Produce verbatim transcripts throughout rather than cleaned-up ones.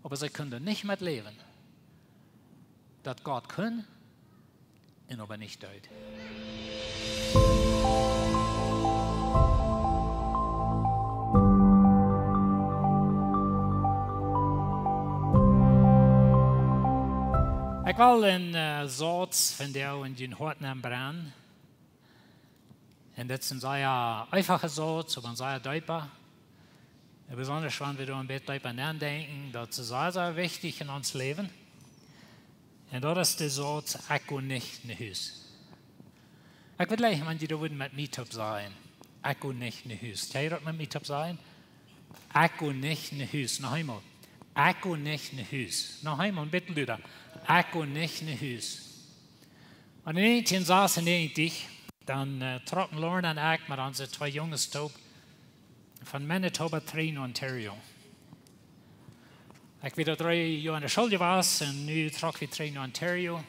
Oba see kunnen nich met läwen, daut Gott kunn un oba nich deed. Ekj well een Sauz vondoag en jun Hoat nenbrenjen. Un dit es een sea eefacha Sauz, oba een sea deepa. Besonda wan wie doa een bät deepa nodenkjen, daut es sea, sea wichtich en ons Läwen. Un daut es de Sauz: Ekj go nich no Hus. Ekj wudd jleichen, wan jie daut wudden met mie toop sajen: Ekj go nich no Hus. Kjenn jie daut met mie toop sajen? Ekj go nich no Hus. Noch eemol: Ekj go nich no Hus. Noch eemol, een bät luda: Ekj go nich no Hus. Un en näajentieen sasunäajentich, dan trocken Lauren un ekj met onse twee Junges toop von Manitoba trigj no Ontario. Ekj wia doa dree Joa en de School jewast un nu trock wie trigj no Ontario.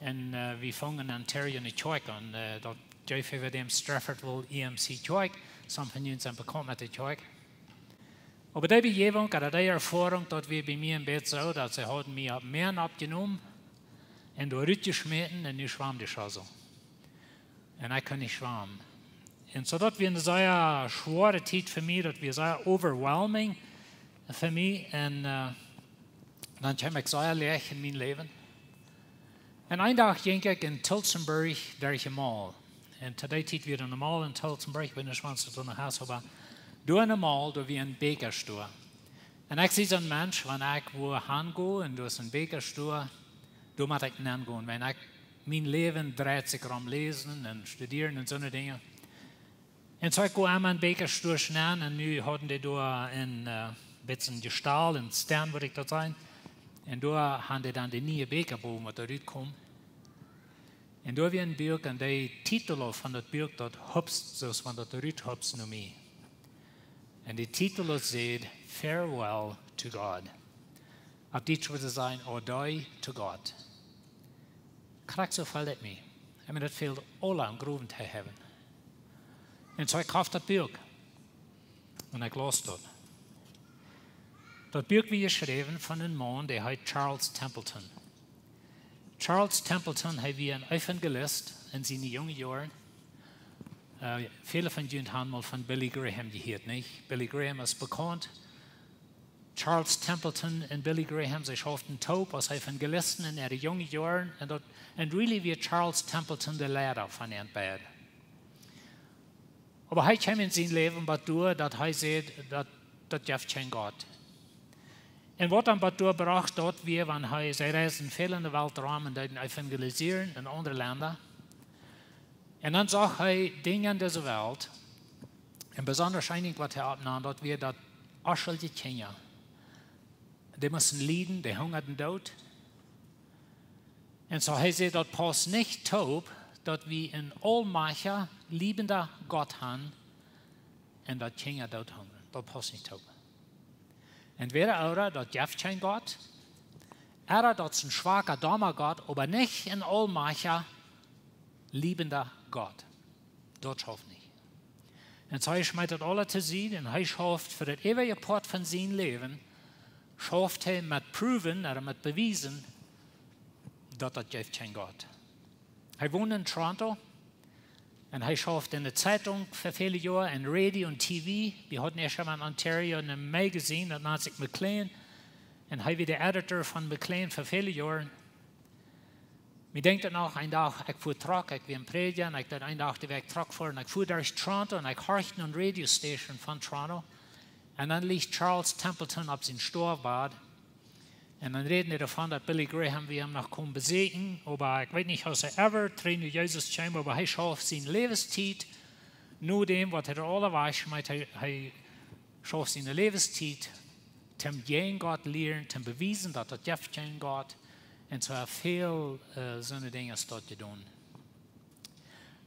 Un wie fungen en Ontario ne Kjoakj aun, daut jeef äwa däm Straffordville E M C Kjoakj. Some von junt sent bekaunt met de Kjoakj. Oba dee Bejäwunk, oda dee Erfoarunk, daut wia bie mie een bät soo, daut see hauden mie opp Mäa oppjenomen un doa rutjeschmäten un nu schwamd ekj aulsoo. Un ekj kunn nich schwamen. Un soo daut wia ne sea schwoare Tiet fa mie, daut wia sea overwhelming fa mie. Un dan kjeem ekj sea läach en mien Läwen. Un een Dach jinkj ekj en Tillsonburg derch ne mall. Un to dee Tiet wia ne mall en Tillsonburg, ekj weet nich waut daut noch es, oba doa en ne mall, doa wia een Bäkjastoa. Un ekj sie soon Mensch, wan ekj wua han go un doa es een Bäkjastoa, doa mott ekj nenn gonen, wiels ekj, mien Läwen dreit sikj rom läsen un studieren un soone Dinja. Un soo ekj go emma en Bäkjastoa nenn un nu hauden dee doa een bät Jestal un Stenn, wudd ekj daut sajen. Un doa han dee dan de niee Bäkja bowen, waut doa rutkjeem. Un doa wia een Buak un de Titel von daut Buak, daut hupst soo aus wan daut ruthupst no mie. Un de Titel säd: Farewell to God. Opp Dietsch wudd eena sajen: Adei to Gott. Krakjt soo feeld ekj mie. Ekj meen, daut feeld aula em Growen to haben. Un soo ekj koft daut Buak un ekj laus daut. Daut Buak wia jeschräwen von een Maun, dee heet Charles Templeton. Charles Templeton, hee wia een Evangelist en siene junge Joaren. Väle von junt han mol von Billy Graham jehieet, nich? Billy Graham es bekaunt. Charles Templeton un Billy Graham, see schauften toop aus Evangelisten en äare junge Joaren. Un daut, un really wia Charles Templeton de Leida von an beid. Oba hee kjeem en sien Läwen bat doa, daut hee säd, daut, daut jeft kjeen Gott. Un waut am bat doa brocht, daut wia, wan hee, see reisden väl en de Welt rom un deeden evangelisieren en aundre Lenda. Un dan sach hee Dinja en dise Welt. Un besonda een Dinkj, waut hee oppnaum, daut wia, daut onschuldje Kjinja, dee musten lieden, dee hungaden doot. Un soo hee säd, daut paust nich toop, daut wie een aulmajchtja, liebenda Gott han un daut Kjinja doot hungren. Daut paust nich toop. Entwäda ooda daut jeft kjeen Gott, ooda daut es een schwaka, doma Gott, oba nich een aulmajchtja, liebenda Gott. Daut schauft nich. Un soo hee schmeet daut aula to Sied un hee schauft fa daut äwaje Poat von sien Läwen, schauft hee met Prowen ooda met Bewiesen, daut daut jeft kjeen Gott. Hee wond en Toronto un hee schauft en de Zeitunk fa väle Joa, en Radio un T V. Wie hauden ieescht emol en Ontario een magazine, daut nand sikj Maclean. Un hee wia de Editor von Maclean fa väle Joaren. Mie denkjt daut noch, een Dach, ekj fua Truck, ekj wia en Prädja, un ekj deed een Dach de Wäakj Truck foaren, un ekj fua derch Toronto, un ekj horcht no een Radio Station von Toronto. Un dan licht Charles Templeton opp sien Stoawbad. Un dan räden dee doavon, daut Billy Graham wia am noch komen besieekjen, oba ekj weet nich, aus hee ever trigj no Jesus kjeem, oba hee schauft siene Läwenstiet, no däm, waut hee doa aula wajchschmeet, hee, hee schauft siene Läwenstiet, toom jäajen Gott lieren, toom bewiesen, daut daut jeft kjeen Gott. Un soo väl soone Dinja aus daut jedonen.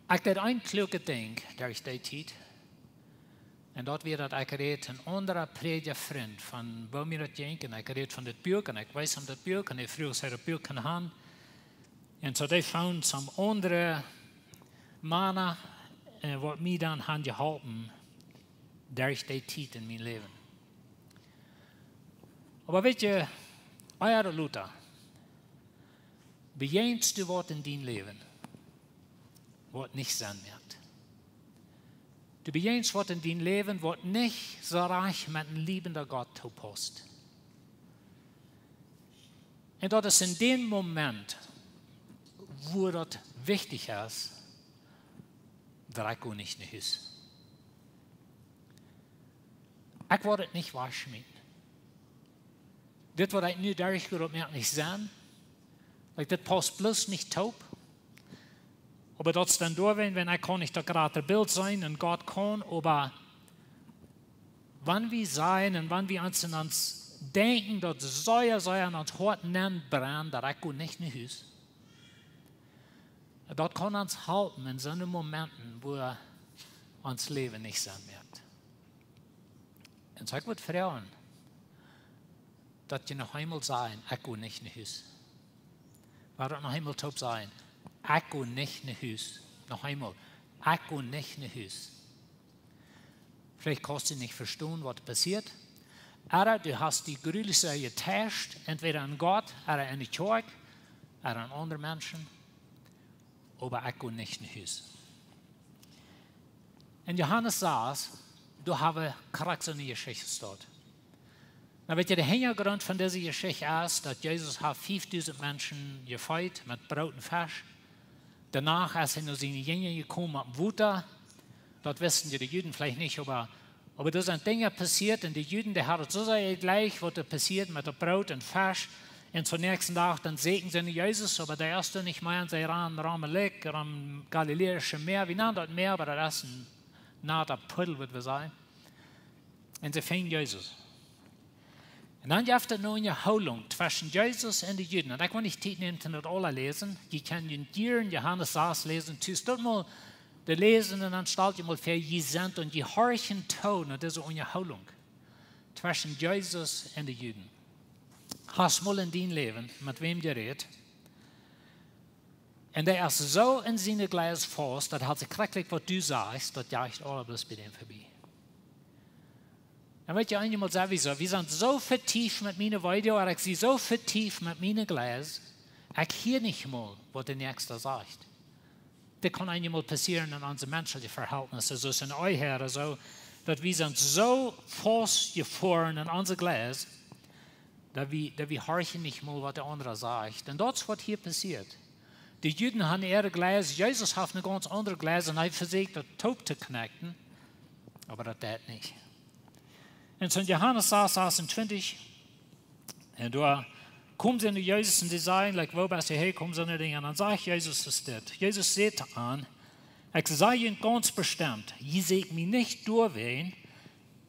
Ekj deed een kluaket Dinkj derch dee Tiet. Un daut wia, daut ekj räd een aundra Prädjafrint von woo mie daut jinkj, un ekj räd von daut Buak, un ekj wees am daut Buak, un ekj fruach, aus hee daut Buak kunn han. Un soo dee found some aundre Mana, waut mie dan han jeholpen derch dee Tiet en mien Läwen. Oba weetst, ea daut lota, bejäajenst du waut en dien Läwen, waut nich Senn moakt. Du bejäajenst waut en dien Läwen, waut nich soo rajcht met een liebenda Gott toopaust. Un daut es en dän Moment, wua daut wichtich es, daut ekj go nich no Hus. Ekj woa daut nich wajchschmieten. Dit waut ekj nu derchjeit, daut moakt nich Senn. Like, dit paust bloos nich toop. Oba daut es dan doawäajen, wan ekj kaun nich daut jratre Bilt seenen un Gott kaun, oba wan wie sajen un wan wie ons en ons denkjen, daut sea, sea en ons Hoat nenn brennt, daut ekj go nich no Hus, daut kaun ons halpen en soone Momenten, wua ons Läwen nich Senn moakt. Un soo ekj wudd froagen, daut jie noch eemol sajen: Ekj go nich no Hus. Wudd daut noch eemol toop sajen: Ekj go nich no Hus. Noch eemol: Ekj go nich no Hus. Veleicht kaust du nich vestonen, waut passieet. Ooda du hast die jreslich jeteischt, entwäda aun Gott, ooda aun de Kjoakj, ooda aun aundre Menschen. Oba ekj go nich no Hus. En Johanes sas, doa hab wie krakjt soone Jeschicht jestoot. Nu weetst, de Hinjagrunt von dise Jeschicht es, daut Jesus haft fiefdusent Menschen jefeet met Broot un Fesch. Doano es hee no siene Jinja jekomen opp Wota. Daut wisten dee, de Juden veleicht nich, oba, oba doa sent Dinja passieet un de Juden, dee hauden soo sea jlikj, waut doa passieed met daut Broot un Fesch. Un toom näakjsten Dach, dan säkjen see no Jesus, oba dee es doa nich mea, un see rannen rom Lak, rom Galiläische Mäa, wie nanen daut Mäa, oba daut es een nata Puddel, wudd wie sajen. Un see finjen Jesus. Un dan jeft et eene Unjahoolunk tweschen Jesus un de Juden. Un ekj well nich Tiet nämen, om daut aules läsen. Jie kjennen jieren Johanes sas läsen. Tus daut mol de läsen un dan stalt jie mol väa, jie sent un jie horchen too no dise Unjahoolunk tweschen Jesus un de Juden. Hast mol en dien Läwen met wäm jerät? Un dee es soo en siene Gleis faust, daut haft sikj krakjt waut du sajst, daut jeit aula bloos bie däm vebie. Dan weetst, eenjemol sent wie soo, wie sent soo vetieft met miene Video, ooda ekj sie soo vetieft met miene Gleis, ekj hia nich mol, waut de Näakjsta sajcht. Daut kaun eenjemol passieren en onse menschelje Verhältnisse, soo aus en Ehe ooda soo, daut wie sent soo faustjefoaren en onse Gleis, daut wie, daut wie horchen nich mol, waut de aundra sajcht. Un daut es, waut hia passieet. De Juden haben äare Gleis, Jesus haft een gaunz aundret Gleis un hee vesieekjt daut toop to connecten, oba daut deit nich. Un soo en Johanes sas, sasuntwintich, un doa komen see no Jesus un see sajen, like: "Woo best du häajekomen?" Soone Dinja. Un dan sajcht Jesus, es dit. Jesus säd to an: "Ekj saj junt gaunz bestemt, jie säkjen mie nich doawäajen,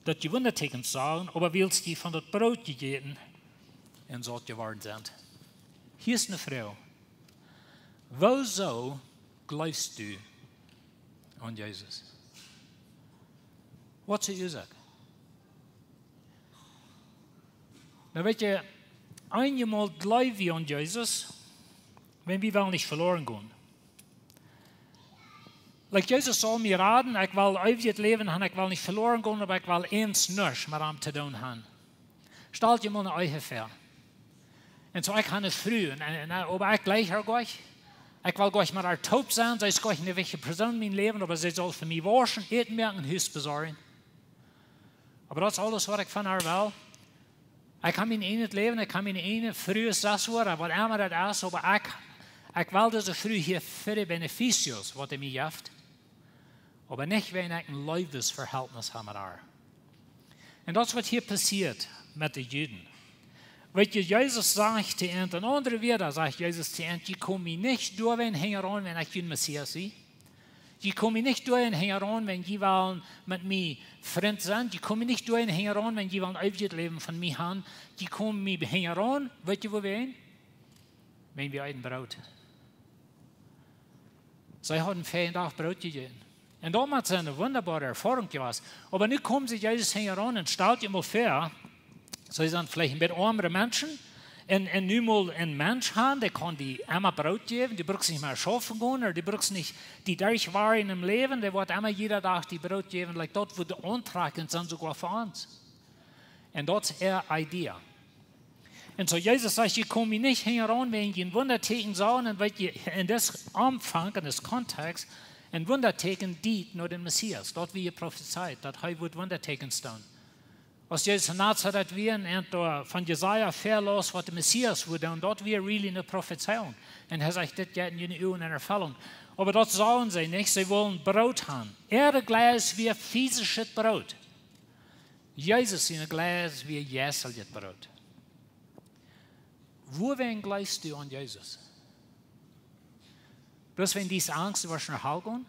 daut jie Wundatieekjens sagen, oba wiels jie von daut Broot jejäten un saut jeworden sent." Hia es eene Froag. Wuarom jleefst du aun Jesus? Waut es de Uasoak? Nu weetst, eenjemol jleew wie aun Jesus, wan wie wellen nich veloren gonen. Like, Jesus saul mie raden, ekj well eewjet Läwen haben, ekj well nich veloren gonen, oba ekj well eent nuscht met am to doonen haben. Stalt jie mol eene Ehe väa. Un soo, ekj hab eene Fru, un, un, un, oba ekj jleich äa goanich. Ekj well goanich met äa toop sennen, see es goanich eene wichtje Persoon en mien Läwen, oba see saul fa mie wauschen, Äten moaken un Hus besorjen. Oba daut es aules, waut ekj von äa well. Ekj hab mien ieejnet Läwen, ekj hab miene ieejne Fru, sas woat, waut emma daut es, oba ekj, ekj well dise Fru hia fa de beneficios, waut see mie jeft. Oba nich, wan ekj een Leewesverhältnis hab met äa. Un daut es, waut hia passieet met de Juden. Weetst, Jesus sajcht to an, en aundre Wieed sajcht Jesus to an: "Jie komen mie nich doawäajen hinjaraun, wan ekj jun Messias sie. Jie komen mie nich doawäajen hinjaraun, wan jie wellen met mie Frind sennen. Jie komen mie nich doawäajen hinjaraun, wan jie wellen eewjet Läwen von mie haben. Jie komen mie hinjaraun, weetst, woawäajen? Wan wie eeten Broot." See hauden väaren Dach Broot jejäten. Un daut mott eene wundaboare Erfoarunk jewast sennen. Oba nu komen see Jesus hinjaraun un stalt jie mol väa, see sent veleicht een bät oamre Menschen. Un, un nu mol een Mensch haben, dee kaun die emma Broot jäwen, du brukst nich mea schaufen gonen, ooda du brukst nich die derchwoaren em Läwen, dee woat emma jieda Dach die Broot jäwen, like, daut wudd auntrakjent sennen soogoa fa ons. Un daut es äa Idee. Un soo Jesus sajcht: "Jie komen mie nich hinjaraun wäajen jie een Wundatieekjen sajen." Un weet jie, en dis Omfank, en dis Kontext, een Wundatieekjen diet no dän Messias. Daut wia jeprofezeit, daut hee wudd Wundatieekjens doonen. Aus Jesus en Nazaret wia un doa von Jesaja väaläs, waut de Messias wudd doonen, daut wia really eene Profezeiunk. Un hee sajcht: "Dit jeit en june Uagen en Erfellunk." Oba daut sagen see nich, see wullen Broot haben. Äa Jleew wia fisischet Broot. Jesus sien Jleew wia jeisteljet Broot. Wuawäajen jleefst du aun Jesus? Bloos wäajen du Angst hast, du woascht no Hal gonen?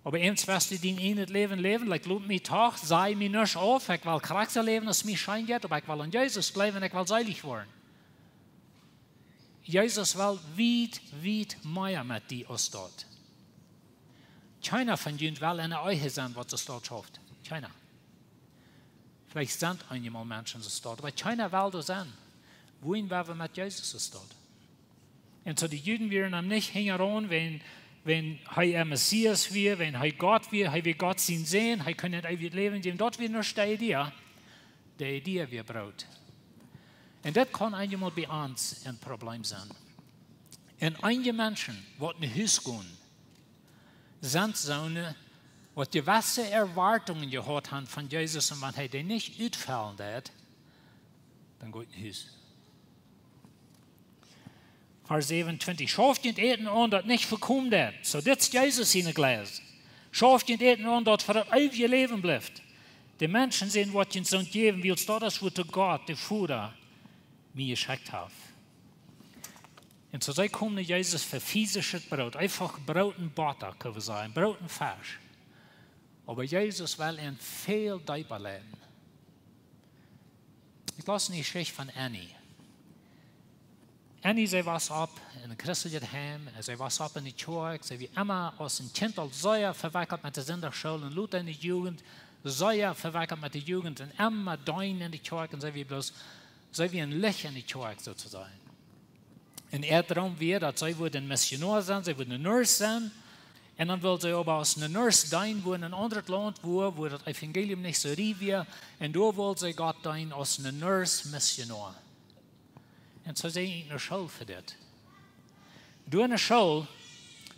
Oba eemol woascht du dien ieejnet Läwen läwen, like, lot mie doch, saj mie nuscht auf, ekj well krakjt soo läwen aus mie scheen jeit, oba ekj well aun Jesus jleewen, ekj well seelich woaren. Jesus well wiet, wiet mea met die aus daut. Kjeena von junt well en eene Ehe sennen, waut soo daut schauft. Kjeena. Veleicht sent eenjemol Menschen soo daut, oba kjeena well doa sennen. Wuarom woa wie met Jesus soo daut? Un soo de Juden wieren am nich hinjaraun, wäajen, wäajen hee de Messias wia, wäajen hee Gott wia, hee wia Gott sien Sän, hee kunn daut eewje Läwen jäwen. Daut wia nuscht de Idee. De Idee wia Broot. Un daut kaun eenjemol bie ons een Problem sennen. Un eenje Menschen, waut no Hus gonen, sent soone, waut jewesse Erwartungen jehaut haben von Jesus, un wan hee dee nich utfellen deed, dan go no Hus. Varsch säwenuntwintich: "Schauft junt Äten aun, daut nich vekomen deit." Soo, dit es Jesus sien Jleew. "Schauft junt Äten aun, daut fa daut eewje Läwen blift. De Menschensän woat junt soont jäwen, wiels daut es, wuatoo Gott, de Voda, mie jeschekjt haft." Un soo see komen no Jesus fa fisischet Broot. Eefach Broot un Botta, kjenn wie sajen. Broot un Fesch. Oba Jesus well an väl deepa leiden. Ekj läs eene Jeschicht von Annie. Annie, see wia opp en een christeljet Heim, un see wia opp en de Kjoakj, see wia emma aus een Kjint aul sea vewekjelt met de Sindachschool, un lota en de Jugend sea vewekjelt met de Jugend, un emma deenen en de Kjoakj, un see wia bloos, see wia een Licht en de Kjoakj, soo to sajen. Un äa Droom wia, daut see wudd een Missionoa sennen, see wudd eene Nurse sennen. Un dan wull see oba aus eene Nurse deenen, wua en een aundret Launt, wua, wua daut Evangelium nich soo riew wia. Un doa wull see Gott deenen aus eene Nurse Missionoa. Un soo see jinkj no School fa dit. Doa en de School,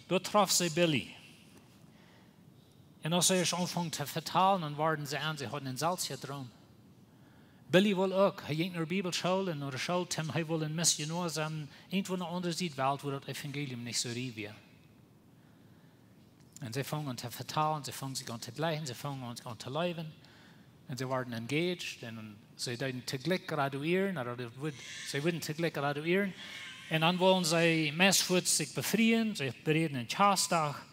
doa troff see Billy. Un aus see aunfungen to vetalen, dan worden see en, see hauden een selwjen Droom. Billy wull uk, hee jinkj no de Bibelschool un no de School, Tim, hee wull een Missionoa sennen, irjentwua aun de aundre Sied Welt, wua daut Evangelium nich soo riew wia. Un see fungen aun to vetalen, see fungen sikj aun to jleichen, see fungen aun, aun to leewen. Un see worden engaged un see deeden toojlikj graduieren, ooda daut wudd, see wudden toojlikj graduieren. Un dan wullen see meist fuaz sikj befrieen, see bereeden een Kjastdach.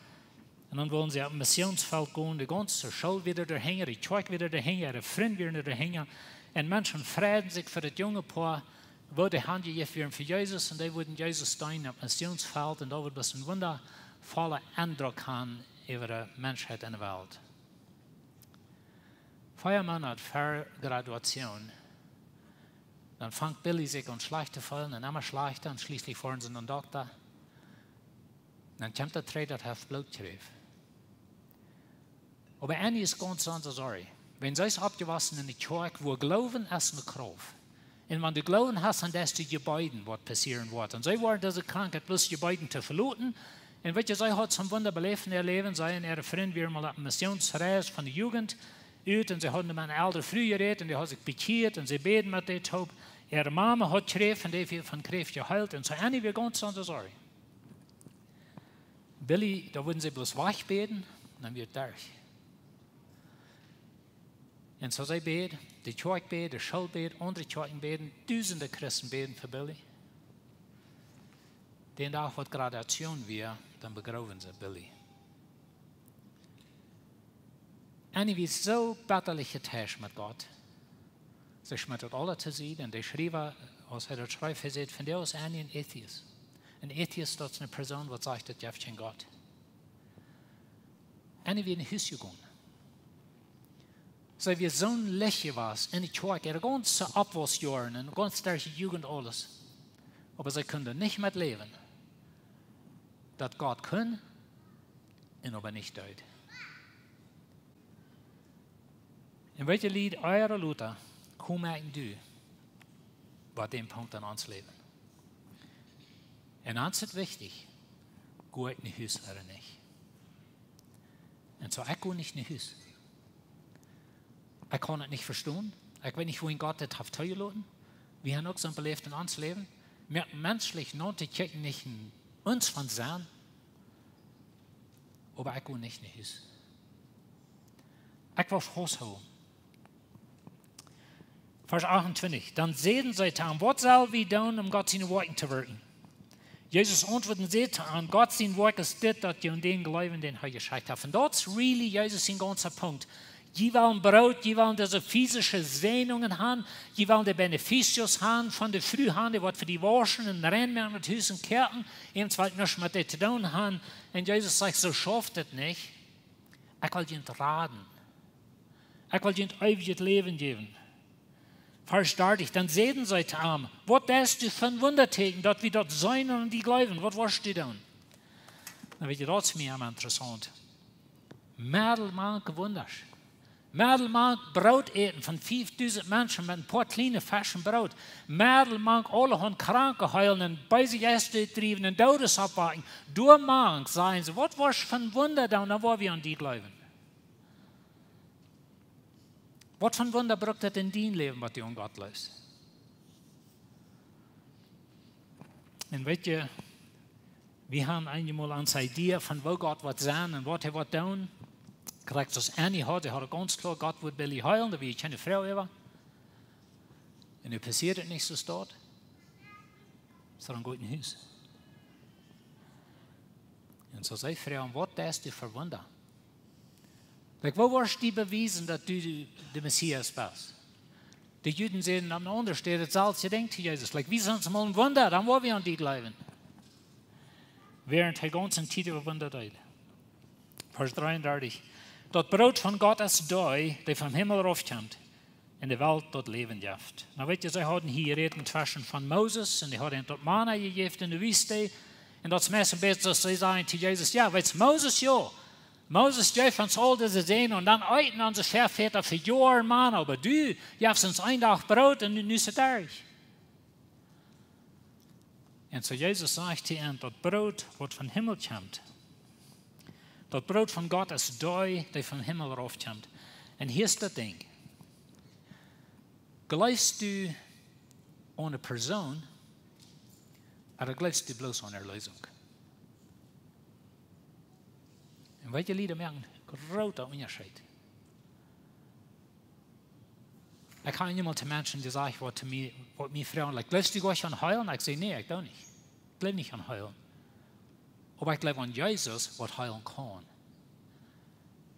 Un dan wullen see opp Missionsfelt gonen, de gaunze School wia doahinja, de Kjoakj wia doahinja, de Frind wieren doahinja. Un Menschen freiden sikj fa daut junge Poa, woo dee hanjejäft wieren fa Jesus, un dee wudden Jesus deenen opp Missionsfelt, un daut wudd bloos een wundafolla Endruck haben äwa de Menschheit en de Welt. Vea Moonat ver Graduation, dan fangt Billy sikj aun schlajcht to feelen, un emma schlajchta, un schlieslich foaren see no dän Dokta. Dan kjemt daut trigj, daut hee haft Blootkjräft. Oba Annie es gaunz aundret, sorry. Wan see es oppjewossen en de Kjoakj, wua Gloowen es eene Krauft. Un wan du Gloowen hast, dan deist du jebeeden, waut passieren woat. Un see worden dise Krankheit bloos jebeeden to veloten. Un weet jie, see haud soon Wunda beläft en äa Läwen, see un äare Frind wieren mol opp eene Missionsreis von de Jugend ut, un see hauden met eene eldre Fru jerät, un dee haud sikj bekjieet, un see bäden met dee toop. Äare Mame haud Kjräft, un dee wia von Kjräft jeheelt, un soo Annie wia gaunz aundret, sorry. Billy, doa wudden see bloos wajchbäden, dan wia et derch. Un soo see bäd, de Kjoakj bäd, de School bäd, aundre Kjoakjen bäden, dusende Christen bäden fa Billy. Dän Dach, waut Graduation wia, dan begroowen see Billy. Annie wia soo bettalich jeteischt met Gott. See schmeet daut aules to Sied, un de Schriewa, aus hee daut schreef, hee säd: "Vondoag es Annie een Atheist." Een Atheist, daut es eene Persoon, waut sajcht, daut jeft kjeen Gott. Annie wia no Hus jegonen. See wia soon Licht jewast en de Kjoakj, äare gaunze Oppwaussjoaren un gaunz derch de Jugend aules. Oba see kunn nich met läwen, daut Gott kunn un oba nich deed. Un weet jie, Lied, ea ooda lota, kom ekj un du Bie dän Punkt en ons Läwen. Un ons es wichtich, go ekj no Hus ooda nich? Un soo, ekj go nich no Hus. Ekj kaun et nich vestonen. Ekj weet nich, wuarom Gott dit haft toojeloten. Wie haben uk soo beläft en ons Läwen. Mea menschlich no to kjikjen, nich en ons von sennen. Oba ekj go nich no Hus. Ekj well fausthoolen. Varsch achtuntwintich. Dan säden see to am: "Waut sell wie doonen, om Gott siene Woakjen to wirkjen?" Jesus auntwuad un säd to an: "Gott sien Woakj es dit, daut jie aun dän jleewen, dän hee jeschekjt haft." Un daut es really Jesus sien gaunza Punkt. Jie wellen Broot, jie wellen dise physische Säajnungen haben, jie wellen de beneficios haben von de Fru haben, dee woat fa die wauschen un reinmoaken daut Hus un koaken, un soo wieda, nuscht met dee to doonen haben. Un Jesus sajcht: "Soo schauft et nich. Ekj well junt raden. Ekj well junt eewjet Läwen jäwen." Varsch dartich. Dan säden see to am: "Waut deist du fa een Wundatieekjen, daut wie daut seenen un aun die jleewen? Waut woascht du doonen?" Dan weet jie, daut es mie emma interessaunt. Medden mank Wundasch. Medden mank Broot äten von fiefdusent Menschen met een poa kjliene Fesch un Broot. Medden mank aulahaunt Kranke heelen un beese Jeista utdriewen un Doodes oppwakjen. Doa mank sajen see: "Waut woascht fa een Wunda doonen, dan woa wie aun die jleewen?" Waut fa een Wunda brukt daut en dien Läwen, waut du aun Gott jleefst? Un weet jie, wie haben eenjemol onse Idee von woo Gott woat sennen un waut hee woat doonen. Krakjt soo aus Annie haud, see haud gaunz kloa, Gott wudd Billy heelen, doa wia kjeene Froag äwa. Un nu passieet et nich soo aus daut. Soo, dan go ekj no Hus. Un soo see froagen: "Waut deist du fa Wunda? Like, woo woascht du bewiesen, daut du de Messias best?" De Juden säden aun eene aundre Städ daut selwje Dinkj to Jesus. Like, wies ons mol een Wunda, dan woa wie aun die jleewen. Wäarent hee gaunz en Tiet äwa Wunda deed. Varsch dreeundartich. Daut Broot von Gott es dee, dee vom Himmel raufkjemt un de Welt daut Läwen jeft. Nu weet jie, see hauden hia jerät tweschen von Moses un dee haud an daut Mana jejäft en de Wiest. Un daut es meist een bät soo aus see sajen to Jesus: "Jo, weetst, Moses, jo. Moses jeef ons aul dise Säajnungen un dan eeten onse Väavodasch fa Joaren Mana, oba du jefst ons een Dach Broot un nu, nu es et derch." Un soo Jesus sajcht to an: "Daut Broot, waut vom Himmel kjemt, daut Broot von Gott es dee, dee vom Himmel raufkjemt." Un hia es daut Dinkj. Jleefst du aun eene Persoon, ooda jleefst du bloos aun Erleesunk? Un weet jie, Lied moaken een grooten Unjascheet. Ekj hab niemols to Menschen jesajcht, waut to mie, waut mie froagen, like: "Jleefst du goanich aun Heelen?" Ekj saj: "Nä, ekj doo nich. Ekj jleew nich aun Heelen. Oba ekj jleew aun Jesus, waut heelen kaun."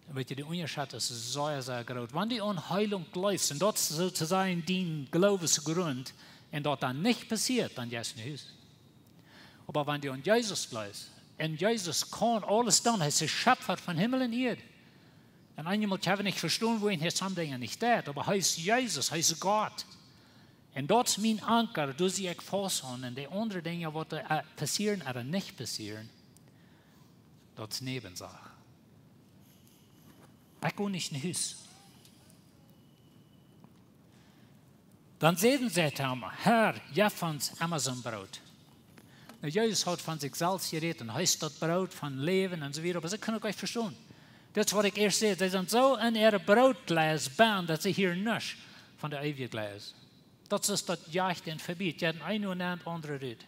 Un weet jie, de Unjascheet es sea, sea groot. Wan du aun Heelunk jleefst, un daut es soo to sajen dien Gloowesgrunt, un daut dan nich passieet, dan jeist no Hus. Oba wan du aun Jesus jleefst, un Jesus kaun aules doonen, hee es de Schepfa von Himmel un Ieed. Un eenjemol kjenn wie nich vestonen, wuarom hee some Dinja nich deit, oba hee es Jesus, hee es Gott. Un daut es mien Anker, doa sie ekj faust aun. Un de aundre Dinja, waut, äh, passieren ooda nich passieren, daut es Näwensach. Ekj go nich no Hus. Dan säden see to am: "Herr, jeff ons emma soon Broot." Nu, Jesus haud von sikj selfst jerät un hee es daut Broot von Läwen un soo wieda, oba see kunnen uk nich vestonen. Daut es waut ekj ieescht säd. See sent soo en äa Brootjleis bennen, daut see hieren nuscht von de eewje Jleis. Daut es daut Jajcht un Vebie, jeit een no daut aundre rut.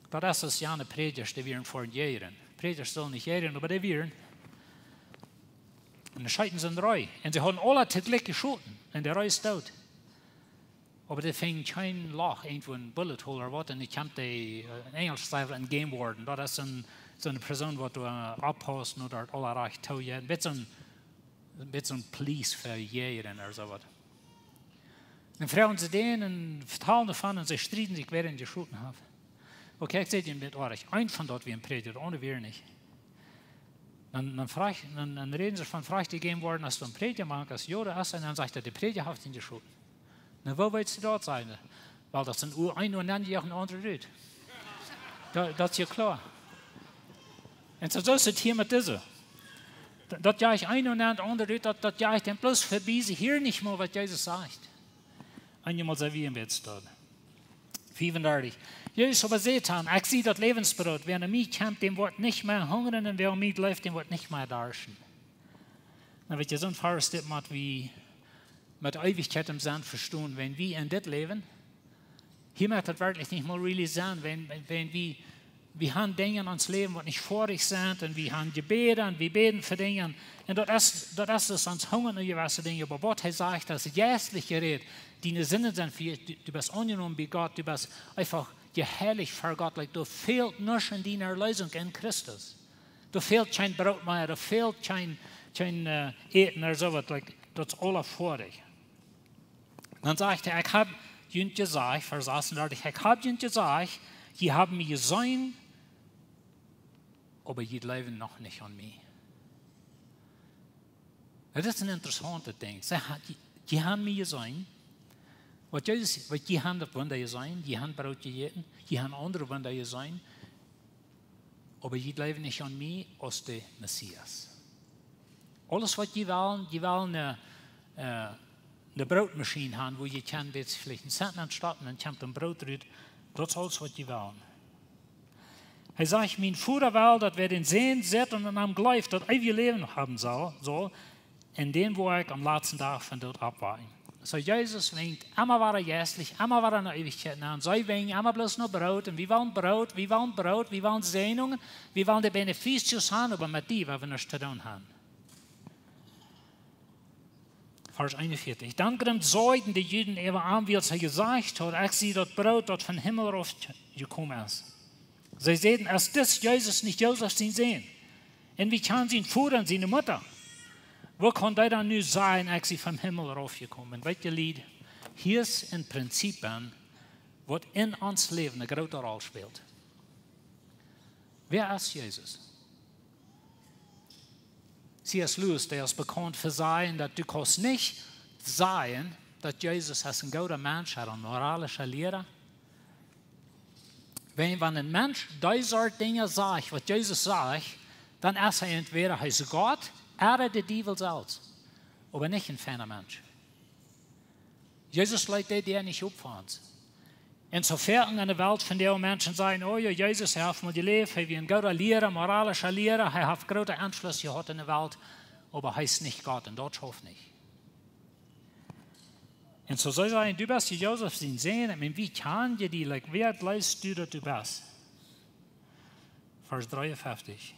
Daut es aus jane Prädjasch, dee wieren fa jäajen. Prädjasch sullen nich jäajen, oba dee wieren. Un dan scheeten see en de Reej. Un see hauden aula toojlikj jeschoten. Un de Reej es doot. Oba dee fungen kjeen Loch, irjentwua een bullet hole ooda waut. Un dan kjemt dee, äh, een Enjel sajcht een game warden. Daut es een, soone Persoon, waut, äh, oppaust, daut aula rajcht too jeit. Een bät soon, een bät soon police fa jäajen ooda soo waut. Dan froagen see dän un vetalen doavon un see strieden sikj, wäa dän jeschoten haft. Okay, ekj saj junt, dit wia nich een von daut, wia een Prädja, de aundre wia nich. Dan, dan froag, dan, dan räden see von, froagt dee game warden, aus doa een Prädja mank es, jo, doa es eena, un dan sajcht hee, de Prädja haft dän jeschoten. Nu, woo weetst du daut, sajen see? Well, daut es een Ua-, een Uanenaunda, jo, een aundre rut. Daut, daut es jo kloa. Un soo, soo es et hia met dise. Daut, daut jeit een no daut aundre, daut, daut jeit dan bloos vebie, see hieren nich mea, waut Jesus sajcht. Eenjemol sent wie en Witz doa. Fiewendartich. Jesus oba säd to an: Ekj sie daut Läwensbroot. Wäa no mie kjemt, däm woat nich mea hungren, un wäa aun mie jleeft, däm woat nich mea darschten. Nu, weet jie, soon Varsch, dit mott wie met Eewichkjeit em Senn vestonen. Wan wie en dit Läwen, hia moakt daut werkjlich nich mea really Senn, wan, wan wie, wie haben Dinja en ons Läwen, waut nich foadich sent, un wie haben Jebäde, un wie bäden fa Dinja. Un daut es, daut es dus ons Hungern no jewesse Dinja. Oba waut hee sajcht, daut es jeistlich jerät. Diene Sinden sent vejäft, du, du best aunjenomen bie Gott, du best eefach jeheilicht fa Gott. Like, doa fält nuscht en diene Erleesunk en Christus. Doa fält kjeen Broot mea, doa fält kjeen, kjeen, äh, Äten ooda soo waut, like, daut es aules foadich. Dan sajcht hee: Ekj hab junt jesajcht, Varsch sasuntachentich, ekj hab junt jesajcht, jie haben mie jeseenen, oba jie jleewen noch nich aun mie. Daut es een interessauntet Dinkj. See ha-, jie, jie haben mie jeseenen. Waut Jesus, waut jie haben daut Wunda jeseenen, jie haben Broot jejäten, jie haben aundre Wunda jeseenen, oba jie jleewen nich aun mie aus dän Messias. Aules waut jie wellen, jie wellen eene, äh, eene Brootmaschien haben, wua jie kjennen bloos veleicht een Cent enstoppen un kjemt een Broot rut. Daut es aules waut jie wellen. Hee sajcht: Mien Voda well, daut wäa dän Sän sitt un aun am jleeft, daut eewje Läwen haben saul, saul, un dän woa ekj aum latsten Dach vom Doot oppwakjen. Soo, Jesus winkjt emma wada jeistlich, emma wada no Eewichkjeit nenn. See winkjen emma bloos no Broot, un wie wellen Broot, wie wellen Broot, wie wellen Säajnungen, wie wellen de beneficios haben, oba met dee woa wie nuscht to doonen haben. Varsch eenunvieetich. Dan grumd säden de Juden äwa am, wiels hee jesajcht haud: Ekj sie daut Broot, daut vom Himmel rauf jekomen es. See säden: Es dis Jesus nich Josef sien Sän? Un wie kjanen sienen Voda un siene Mutta. Woo kaun dee dan nu sajen: Ekj sie vom Himmel raufjekomen? Weet jie, Lied, hia es een Prinzip aun, waut en ons Läwen eene groote Rol spält. Wäa es Jesus? C S Lewis, dee es bekaunt fa sajen, daut du kaust nich sajen, daut Jesus es een gooda Mensch, ooda een moralischa Liera. Wan, wan een Mensch dee Sort Dinja sajcht, waut Jesus sajcht, dan es hee entwäda, hee es Gott, ooda de Diewel selfst. Oba nich een feina Mensch. Jesus lajcht dee Däa nich op fa ons. Un soo väl en de Welt von de Menschen sajen: O jo, Jesus, hee haft mol jeläft, hee wia een gooda Liera, moralischa Liera, hee haft grooten Enfluss jehaut en de Welt, oba hee es nich Gott un daut schauft nich. Un soo see sajen: Du best Josef sien Sän, un wie kjanen die, like, wäa jleefst du daut du best? Varsch dreeunfeftich.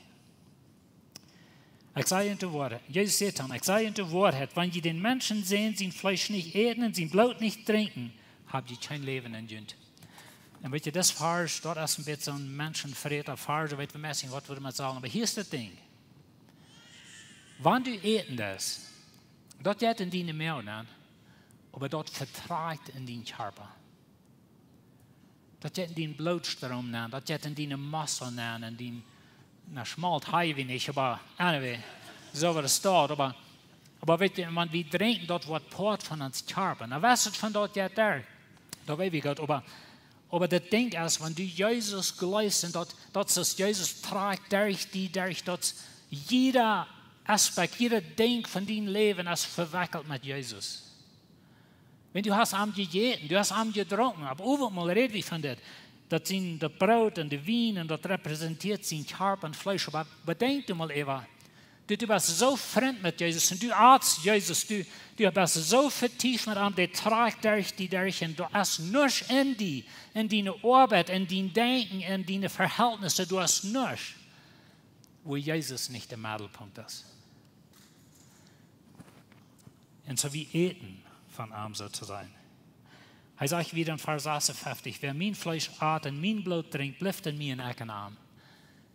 Ekj saj junt de Woarheit, Jesus säd dan: Ekj saj junt de Woarheit, wan jie dän Menschensän sien Fleesch nich äten un sien Bloot nich drinkjen, hab jie kjeen Läwen en junt. Un weet jie, dis Varsch, daut es een bät soon Menschenfräta Varsch, weet wie meist nich waut wie doamet sellen, oba hia es daut Dinkj. Wan du äten deist, daut jeit en diene Moag nenn, oba daut vetrakjt en dienen Kjarpa. Daut jeit en dienen Blootstroom nenn, daut jeit en diene Muskeln nenn, en dien, na, Schmolt hab wie nich, oba anyway, soo woat et staut, oba, oba weet jie, wan wie drinkjen, daut woat Poat von ons Kjarpa. Na, waut es et von daut jeit doa? Daut weet wie goot, oba, oba daut Dinkj es, wan du Jesus jleefst un daut, daut es, Jesus trakjt derch die, derch daut, jieda Aspekt, jieda Dinkj von dien Läwen es vewekjelt met Jesus. Wan du hast am jejäten, du hast am jedrunken, opp Owentmol räd wie von dit. Daut sent daut Broot un de Wien un daut repräsentieet sien Kjarpa un Fleesch. Oba bedenkj die mol äwa, du, du best soo frint met Jesus un du atst Jesus, du, du best soo vetieft met am, dee trakjt derch die derch un doa es nuscht en die, en diene Oabeit, en dien Denkjen, en diene Verhältnisse, doa es nuscht, wua Jesus nich de Meddelpunkt es. Un soo wie äten von am, soo to sajen. Hee sajcht wieda en Varsch sasuntachentich: Wäa mien Fleesch at un mien Bloot drinkjt, blift en mie un ekj en am.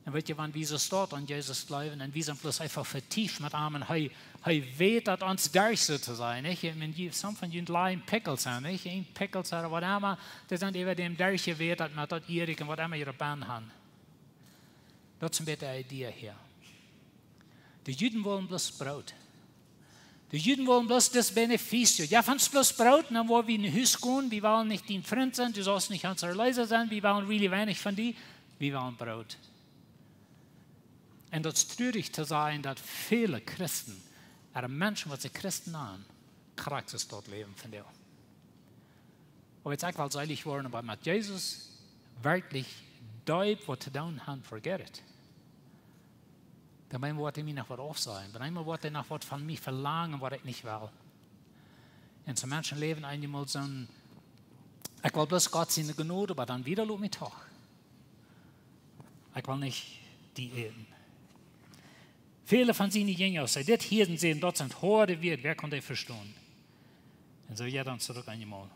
Un weet jie, wan wie soo staut aun Jesus jleewen un wie sent bloos eefach vetieft met am un hee, hee weet daut ons derch, soo to sajen, nich? Ekj meen, jie, some von junt lajen Pickels aun, nich? Een Pickels ooda waut emma, dee sent äwa däm derchjewätat met daut Iedich un waut emma jie doa benn haben. Daut es een bät de Idee hia. De Juden wullen bloos Broot. De Juden wullen bloos dis beneficio. Jo, von bloos Broot, dan woa wie no Hus gonen, wie wellen nich dien Frint sennen, du saust nich ons Erleesa sennen, wie wellen really weinich von die, wie wellen Broot. Un daut es trurich to sajen, daut väle Christen, ooda Menschen, waut sikj Christen nanen, krakjt soo daut läwen von die. Oba ekj well seelich woaren, oba met Jesus werkjlich deep waut to doonen haben, forget it. Dan woat hee mie noch waut aufsajen. Dan woat hee noch waut von mie velangen, waut ekj nich well. Un soo Menschen läwen eenjemol soo, ekj well bloos Gott siene Jnod, oba dan wada lot mie doch. Ekj well nich die äten. Väle von siene Jinja, aus see dit hieeden, säden: "Daut sent hoade Wieed, wäa kaun dee vestonen?" Un soo, jo, dan trigj eenjemol.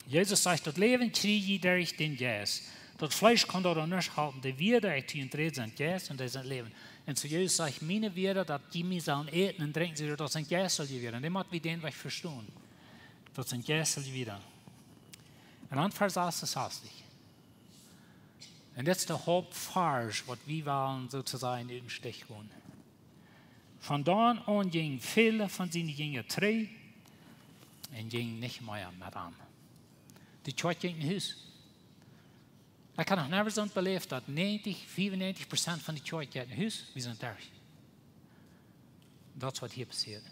Jesus sajcht: "Daut Läwen kjrie jie derch dän Jeist. Daut Fleesch kaun doa nuscht halpen. De Wieed, dee ekj to junt räd, sent Jeist un dee sent Läwen." Un soo Jesus sajcht: "Miene Wieed, daut jie mie sellen äten un drinkjen, soo daut sent jeistelje Wieed." Un dee mott wie dän Wajch vestonen. Daut sent jeistelje Wieed. Un dan Varsch sasunsastich. Un dit es de Hauptvarsch, waut wie wellen soo to sajen ut dän Stich gonen. Von doa aun jinjen väle von siene Jinja trigj un jinjen nich mea met am. De Kjoakj jinkj no Hus. Ekj hab noch never soont beläft, daut näajentich, fiefunnäajentich Prozent von de Kjoakj jinkj no Hus, wie sent derch. Daut es waut hia passieet.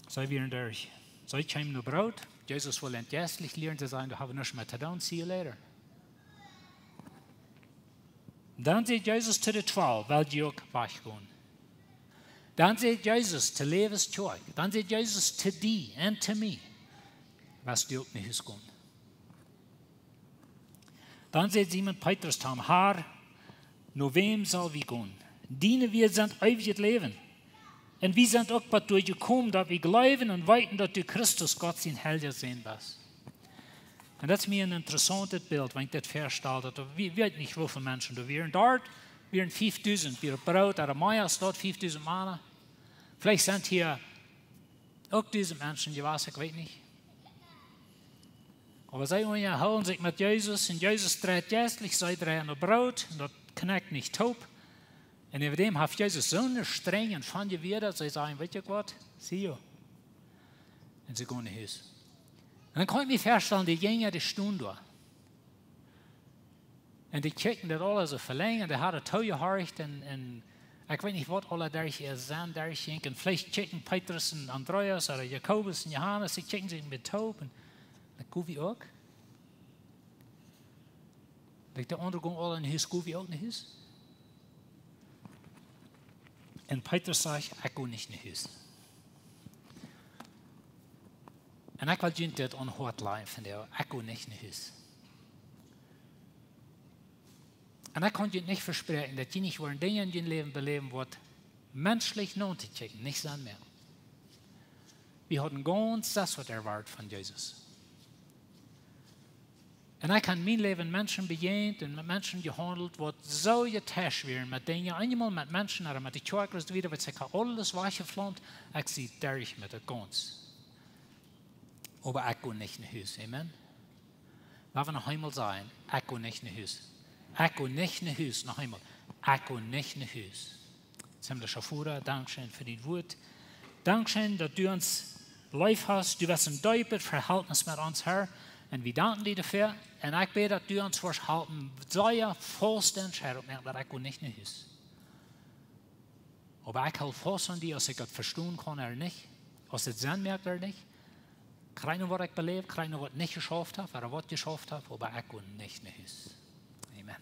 See wieren derch. See kjeemen no Broot. Jesus wull an jeistlich lieren to sajen: "Doa hab wie nuscht mea to doonen, see you later." Dan säd Jesus to de Twalw: "Well jie uk wajchgonen?" Dan säd Jesus to Läwes Kjoakj, dan säd Jesus to die un to mie: "West du uk no Hus gonen?" Dan säd Simon Petrus to am: "Herr, no wäm sell wie gonen? Diene Wieed sent eewjet Läwen. Un wie sent uk bat doa jekomen, daut wie jleewen un weeten, daut du Christus, Gott sien heilja Sän best." Un daut es mie een interessauntet Bilt, wan ekj dit väastal, daut wie, wie weeten nich, woo väl Menschen doa wieren. Doa wieren fiefdusent, wie Broot, Jeremia sajcht, fiefdusent Mana. Veleicht sent hia uk dusent Menschen jewast, ekj weet nich. Oba see unjahoolen sikj met Jesus un Jesus dreit jeistlich, see dreien daut Broot un daut knakjt nich toop. Un äwa däm haft Jesus soone strenje, feine Wieed, see sajen: "Weet jie waut? See you." Un see gonen no Hus. Un dan kaun ekj mie väastalen, de Jinja, dee stunden doa. Un dee kjikjten daut aula soo velenjd, dee hauden toojehorcht un, un ekj weet nich, waut aula derch äa Senn derchjinkj. Un veleicht kjikjten Petrus un Andreas ooda Jakobus un Johanes, dee kjikjten sikj met toop un: "Go wie uk?" Like, de aundre gongen aula no Hus, go wie uk no Hus? Un Petrus sajcht: "Ekj go nich no Hus." Un ekj well junt dit aun daut Hoat lajen vondoag: Ekj go nich no Hus. Un ekj kaun junt nich vespräakjen, daut jie nich woaren Dinja en jun Läwen beläwen, waut menschlich nototookjikjen nich sennen mea. Wie hauden gaunz daut, waut erwoat von Jesus. Un ekj hab en mien Läwen Menschen bejäajent un met Menschen jehaundelt, waut soo jetäuscht wieren met Dinja. Eenjemol met Menschen, ooda met de Kjoakj, ooda soo wieda, waut see aules wajchjeflaumt, ekj sie derch met daut gaunz. Oba ekj go nich no Hus. Amen. Lot wie noch eemol sajen: Ekj go nich no Hus. Ekj go nich no Hus. Noch eemol: Ekj go nich no Hus. Himmlischa Voda, dankscheen fa dien Wuat. Dankscheen, daut du ons leef hast. Du hast een deepet Vehältnis met ons, Herr. Un wie danken die doafäa. Un ekj bäd, daut du ons woascht halpen, sea faust Entscheidunk moaken, daut ekj go nich no Hus. Oba ekj hool faust aun die, aus ekj daut vestonen kaun ooda nich, aus et Senn moakt ooda nich. Krakjt waut ekj beläw, krakjt waut nich jeschauft haft, ooda waut jeschauft haft, oba ekj go nich no Hus. Amen.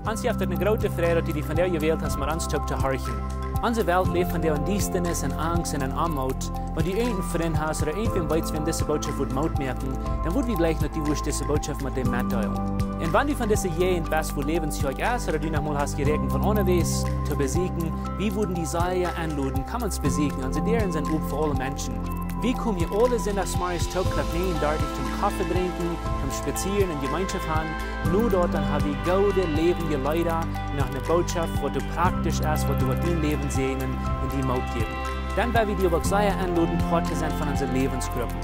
Ons jeft et eene groote Freid, daut du die vondoag jewält hast, met ons toop to horchen. Onse Welt läft vondoag en Diestanis, en Angst un en Oamoot. Wan du irjent een Frint hast ooda irjentwäm weetst, wäm dise Botschaft wudd Moot moaken, dan wudd wie jleichen, daut du wurscht dise Botschaft met däm metdeelen. Un wan du von dise Jäajent best, wua Läwens Kjoakj es, ooda du noch mol hast jeräakjent von unjawäajes to besieekjen, wie wudden die sea enloden, komm ons besieekjen. Onse Däaren sent op fa aule Menschen. Wie komen hia aule Sindachsmorjes toop Klock näajen dartich toom Koffe drinkjen, toom spazieren un Jemeenschoft haben. No daut dan hab wie goode läwendje Leeda, noch eene Botschaft, waut praktisch es, waut, waut dien Läwen säajnen un die Moot jäwen. Dan well wie die uk sea enloden, Poat to sennen von onse Läwensgruppen.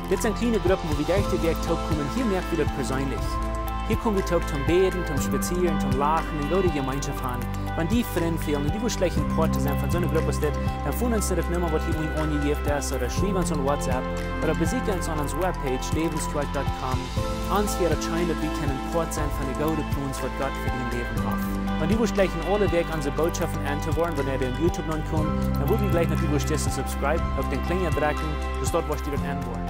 Dit sent kjliene Gruppen, wua wie derch de Wäakj toop komen. Hia moak wie daut perseenlich. Hia kom wie toop toom bäden, toom spazieren, toom lachen un goode Jemeenschoft haben. Wan die Frind fälen un du wurscht jleichen Poat to sennen von soone Grupp aus dit, dan foon ons no de Numma, waut hia unjen aunjejäft es, ooda schriew ons aun WhatsApp, ooda besieekj ons aun onse Webpage, läwens kjoakj dot com. Ons wia et scheen, daut wie kjennen Poat sennen von de goode Plons, waut Gott fa dien Läwen haft. Wan du wurscht jleichen aule Wäakj onse Bootschoften enn to woaren, wan dee en YouTube nopp komen, dan wudd wie jleichen daut du wurscht disen subscribe, uk dän Kjlinja drekjen, soo daut du wurscht dee enn woaren.